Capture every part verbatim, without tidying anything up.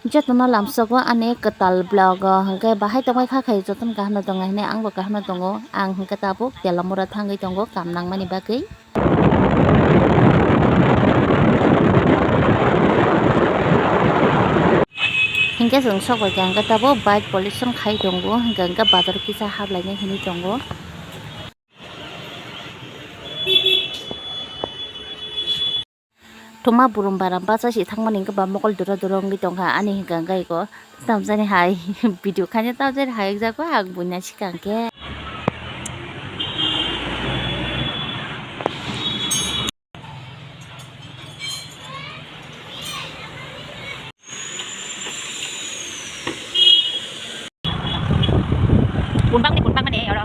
Jotono lamsogo ani kwtal vlog o hwnkhe bahai tongbai kha khai jotono kaham no tongo hinwi ang bo kaham no tongo. Ang hwnkhe tabuk Telamura thangwi tongo kam nangmani bagwi. Hinkhe chwng sok bai kha hwnkhe tabuk bike pollution khai tongo hwnkhe hwnkhe bazar kisa haplainai hinwi tongo. Thuma burum bara bacha si thangmani hwnkhe ba mokol dura dura wngwi tongkha ani hwnkhe hwnkhe iko tamjani hai video khaina tamjani hai wngjago ang buina swkang khe. Bun bangni, bun bangmani oro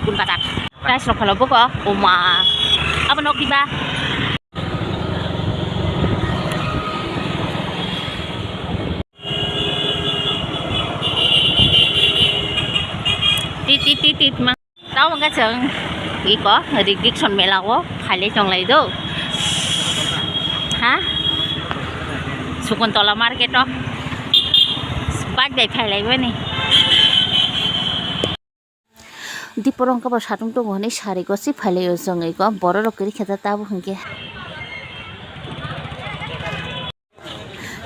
bun bajak. Price rok phano buko, oma. Abo nok diba? Tit, tit, tit, tit, ma. Tamo wngkha chwng iko Recreation mela o phailai tonglai do. Ha? Sukuntola market o bike bai phailai mani. Diporo wngkha bo satung tongo hinwi sari gosi phailai o chwng iko borok rok kwrwi khe ta tabuk hinkhe.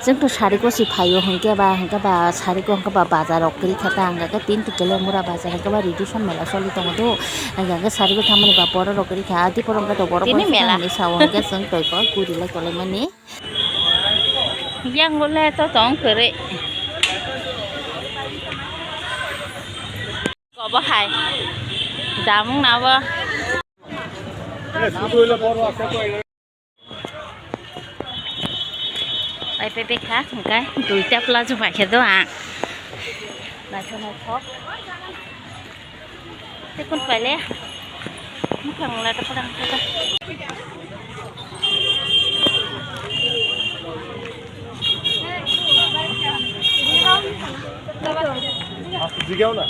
Chwngto sari gosi phaio hinkhe ba, hinkhe ba sari go hinkhe ba bazar rok kwrwi kha ta, hinkhe tin tikele mura bazar hinkhe ba Recreation mela choli tongo do, hinkhe sari go thangmani ba borok rok kwrwi kha, adi borok hinkhe to borok tini mela hinwi sao hinkhe chwng toi kok guri lai tolai mani. Yang le to tong kwrwi. Kobo hai damung na bo. Pai pai pai kha, hwnkhe duita plazo pai khe do ang. Naithok naithok. Tei kun pai le. Mukhang la ta padang ta. Jigao na.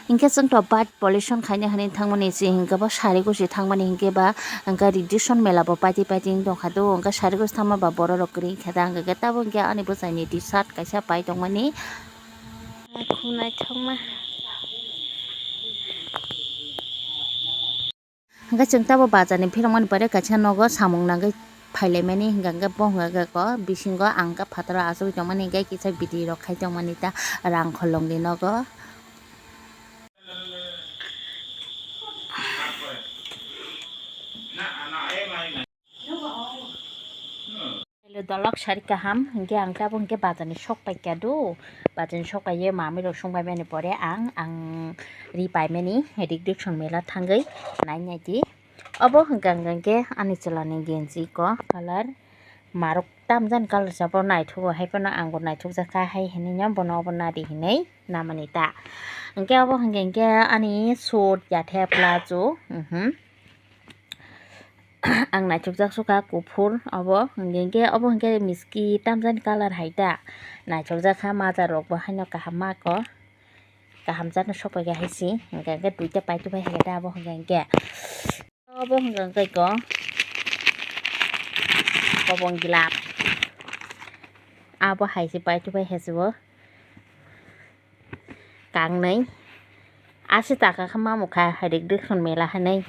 Hinkhe chwngto bike pollution khaina hinwi thangmani se hinkhe bo sari gosi thangmani hinkhe ba hinkhe Recreation mela bo paiti paiti wng tongkha do, hinkhe sari gosi thangma ba borok rok kwrwi hinkhe da hinkhe tabuk hinkhe ani bwsaini T-shirt kaisa pai tongmani. Khum naithokma. Hwnkhe chwng tabuk bazar ni phirok mani pore kaisa nogo samung nangwi phailaimani, hwnkhe bo hwnkhe khe ko bisingo ang khe phataro achugwi tongmani, hwnkhe kisa bidi rok khai tongmani ta rang kholongni nogo. Hello, dolok sari kaham, hwnkhe ang tabuk hwnkhe bazar ni sok paikha do, bazar ni sok paiye mamui rok sung paimani pore ang, ang ri paimani Recreation mela thangwi nai nai di. Obo hwnkha hwnkhe ani chwla ni genji ko colour marok tamjani colour sabo naithogo, hai phano ang bo naithok jakha hai hinwi no bono obo nadi hinwi namani ta. Hwnkhe obo hwnkhe hwnkhe ani suit ya thepla chu, mhm. Ang naithokjak sukha kuphur obo, hwnkhe hwnkhe obo hwnkhe miski tamjani colour hai ta. Naithokjak kha, maja rok bo haino kaham ma ko, kaham jano sokphaikha hai se, hwnkhe hwnkhe duita paithapai hai khe ta obo hwnkhe hwnkhe. Obo hwnkhe hwnkhe ko kobong gilap, abo hai se paithapai hai se bo. Kangnwi. Asi taka khe mamukha Recreation mela hinwi.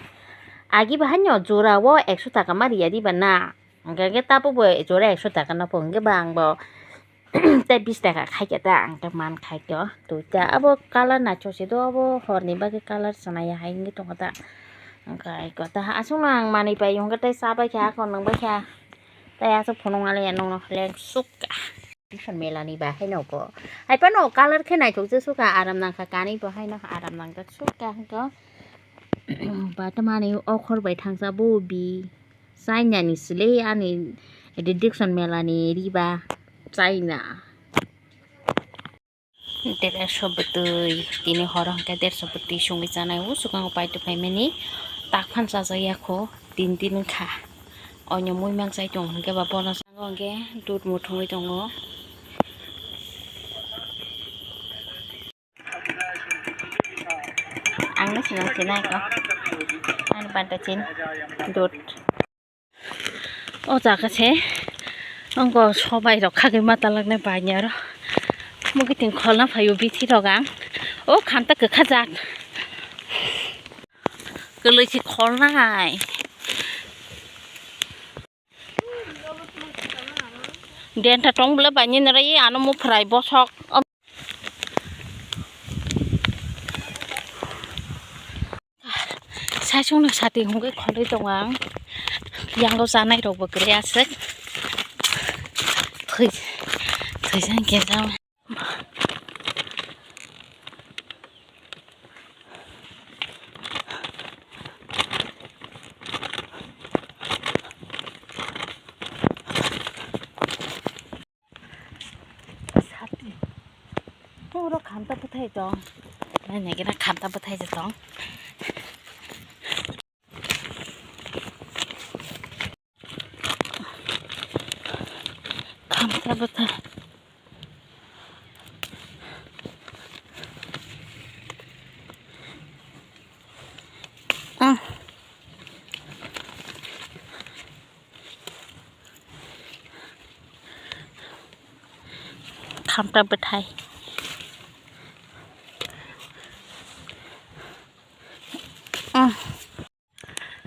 Agi bahaino jora o ekso taka ma riya diba na? Hwnkhe hwnkhe tabukbo jora ekso taka no po hwnkhe ba ang bo tei bis taka khaikhe ta ang khe man khaikhe o. Duita abo colour naithok se do, abo horni bagwi colour chwnai ya hai wngwi tongkha ta. Hwnkhe kota aswkno ang manwi pai hwnkhe tei chabaikha, akhor nungbaikha. Tei aswk phunuk naliya nokno lengsukha. Recreation mela ni ba haino bo. Hai phano colour khe naithok je sukha, aram nangkha, kanwi bo haino aram nangjak sukha hwnkhe. Ba tamani okhor bai thangsa bo bi China ni sile ani Recreation mela ni ri ba China. Dersho bwtwi, tini horo hwnkhe dersho bwtwi songwi chanai o, swkango paithapaimani tak phan chajakya kho, tin din wngkha. Oino muimang chai tongo hwnkhe ba bono sango hwnkhe dud muthungwi tongo. Nang khe nai ko. Ani panta chin dut. O jaga se. Ang ko sobai rok khagwi ma talak nai bai ni aro. Mugi ting kholna phaio bithi rok ang. O khanta kwkha jak. Kwlwi se kholnai. Denta tong bwle bai ni nari ano muphrai bosok. Saichung no sati hungke kholwi tongo ang. Yango chanai rok bo kwrwi aswk. Thwi, thwi jang khe jang. Sati. Puro khanta bwthai tong. Nai nai khe na khanta bwthai se tong. Khanta bwthai. Ah. Khanta bwthai. Ah.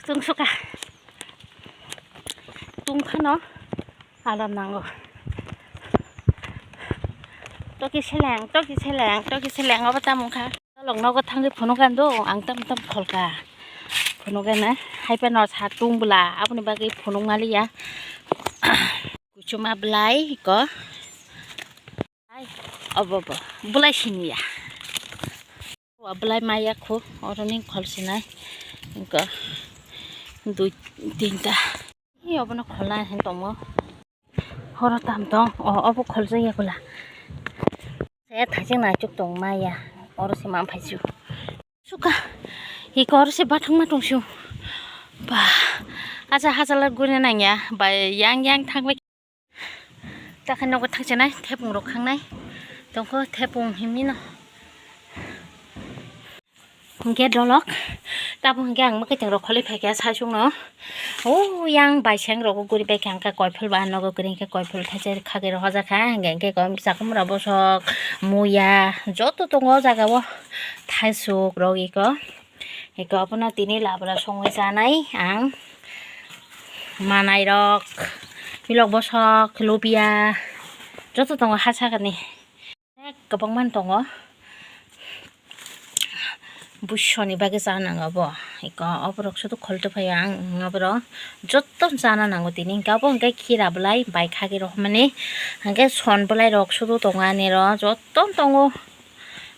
Tungsukha. Tungphano alam nango. Toki seleng, toki seleng, toki seleng obo tamungkha. Tolok nogo thangwi phunukgwi do, ang tam tam kholka. Phunukgwi na, haiphano sa tung bwla, aboni bagwi phunuk maliya. Kuchuma bwlai ko. Ai, obo bo, bwlai siniya. Wa bwlai maya khu, oro ning khol sinai. Ko, dui, tinta. Ni obono kholna hin tongo. Horo tam tong, o, obo kholjak ya bwla. Se thajeng naichuk tong maya, oro se ma phaisu. Suka, iko oro se bathang ma tongsu. Ba, acha hajala guri nangya, ba yang yang thangbai. Takhe nogo thangchenai, thepung rok khangnai. Tongkho thepung himino. Hingke dolok, tabuk hingke ang mwkhwtwng rok kholi phaikha saichung no. O yang baiseng rogo guri baikha hingke koiphul ba nogo guri hingke koiphul thaisa khagwi rohorjak kha hingke hingke kom chakhum rok bosok muya joto tongo o jaga o thaisuk rok iko. Iko abono tini labra songwi chanai ang manai rok milok bosok lubia joto tongo ha sakani. Bek kwbangma tongo. Buisoni bagwi cha nango bo. Eko oborok sudu khol tongphai ang oborok joto chana nango tini. Hingke obo hingke khira bwlai bai khagwi rohormani. Hingke son bwlai rok sudu tongo ani ro joto tongo.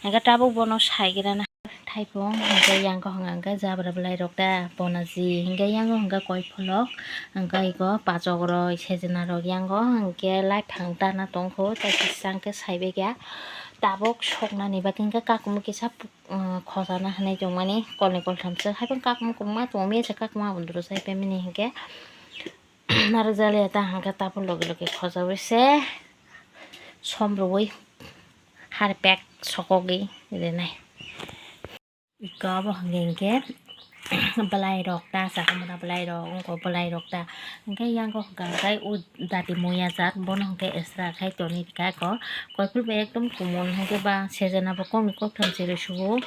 Hingke tabuk bono saigrana. Thaipung hingke yang kaham hingke jabra bwlai rok da bonaji. Hingke yang hingke koiphulok. Hingke eko pachok rok sejena rok yango hingke lai phang tana tongkho tei kisa hingke saibaikha. Tabuk soknani bagwi hingke kakumui kisa puk, um, khojana hinui tongmani kolni kolthamswk. Haikhe kakumui kwbangma tongo, mesa kakumui aboni doro sai paimani hinkhe narwk jaliya ta hinkhe tabuk logi logi khojaui se som rwui harpek sokogwi rinai. Iko obo hwnka hinkhe bwlairok ta, chakamura bwlairok, wngkha bwlairok ta. Hinkhe yang kok hwnka hinkhe o dati muya jak, bono hinkhe extra khai tonwi rwkha eko. Koiphuru bai ekdom kumun hinkhe ba sejena bo kokni koktham chiri sugo.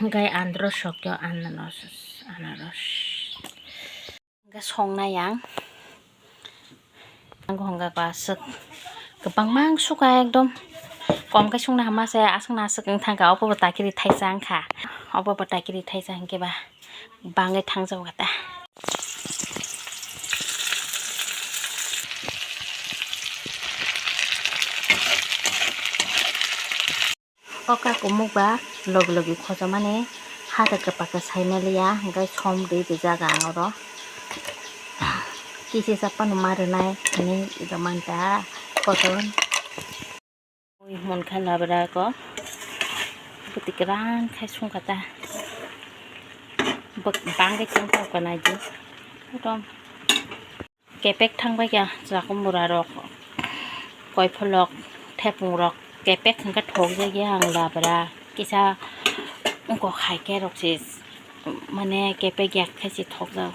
Hinkhe andro sokyo anaros, anaros. Hingke songnai ang. Ang hwnka aswk kwbangma ang suka ekdom. Kom khe songna hama se aswkno aswk wng thangkha, obo bo takiri thaisa wngkha. Obo bo takiri thaisa hinkhe ba bangwi thangjago ta. O kakumuk ba logi logi khojamani hata kwpak khe saimaliya, hwnkhe som rwi rijak ang oro. Kisi chapano ma rwnai hinwi rijak manta kotor. Ui, munkha labra ko. Bwtwi kwran khai sungkha ta. Bwk-, bangkhe chwng tongkha naidi. Ekdom. Kepek thangbai kha chakumura rok, koiphulok, thepung rok kepek hwnkhe thokjakya ang labra kisa Wngkok hai khe rok se, mane kepek ya khe se thokjak.